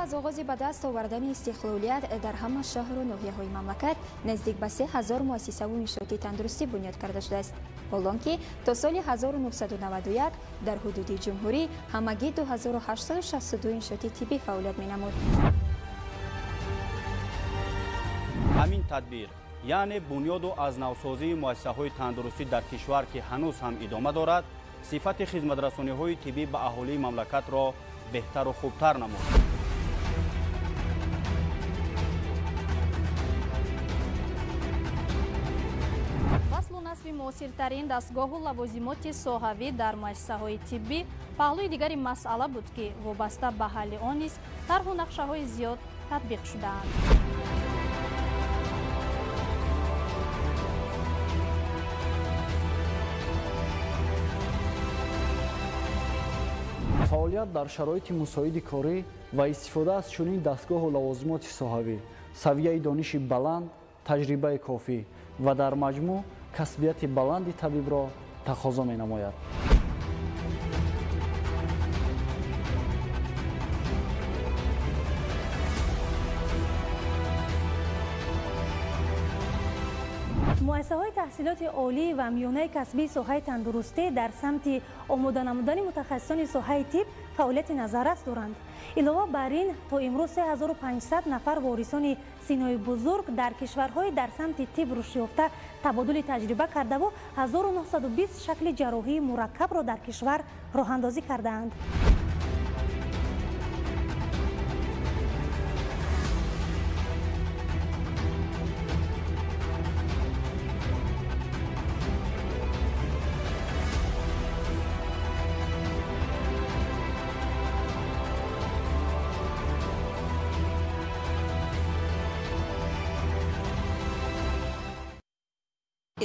Speaker 7: Аз оғози ба даст овардани истиқлолият дар ҳама шаҳру ноҳияҳои мамлакат наздик ба 3000 муассисаву иншооти тандурустӣ бунёд карда шудааст. Ҳолон ки то соли 1991 дар ҳудуди ҷумҳурӣ ҳамагӣ 2862 иншооти тиббӣ фаъолият менамуд.
Speaker 8: Ҳамин тадбир, яъне бунёду аз навсозии муассисаҳои тандурустӣ дар кишвар, ки ҳанӯз ҳам идома дорад, сифати хизматрасониҳои тиббӣ ба аҳолии мамлакатро беҳтару хубтар намуд.
Speaker 9: Насби муосиртарин дастгоҳу лавозимоти соҳавӣ дар муассисаҳои тиббӣ паҳлӯи дигари масъала буд, ки вобаста ба ҳалли он низ тарҳу нақшаҳои зиёд татбиқ шудаанд.
Speaker 10: Фаъолият дар шароити мусоиди корӣ ва истифода аз чунин дастгоҳу лавозимоти соҳавӣ, савияи дониши баланд, таҷрибаи кофӣ ва дар маҷмӯъ касбияти баланди табибро тақозо менамояд.
Speaker 11: Муассисаҳои таҳсилоти олӣ ва миёнаи касбии соҳаи тандурустӣ дар самти омода намудани мутахассисони соҳаи тиб фаъолияти назаррас доранд. Илова бар ин, то имрӯз 3500 нафар ворисони синои бузург дар кишварҳои дар самти тиб рушдёфта табодули таҷриба кардаву 1920 шакли ҷарроҳии мураккабро дар кишвар роҳандозӣ кардаанд.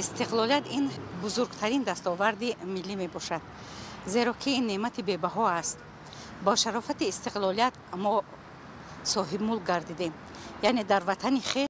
Speaker 12: Истиқлолият ин бузургтарин дастоварди миллӣ мебошад, зеро ки ин неъмати бебаҳо аст. Бо шарофати истиқлолият мо соҳибмулк гардидем, яъне дар ватани хеш.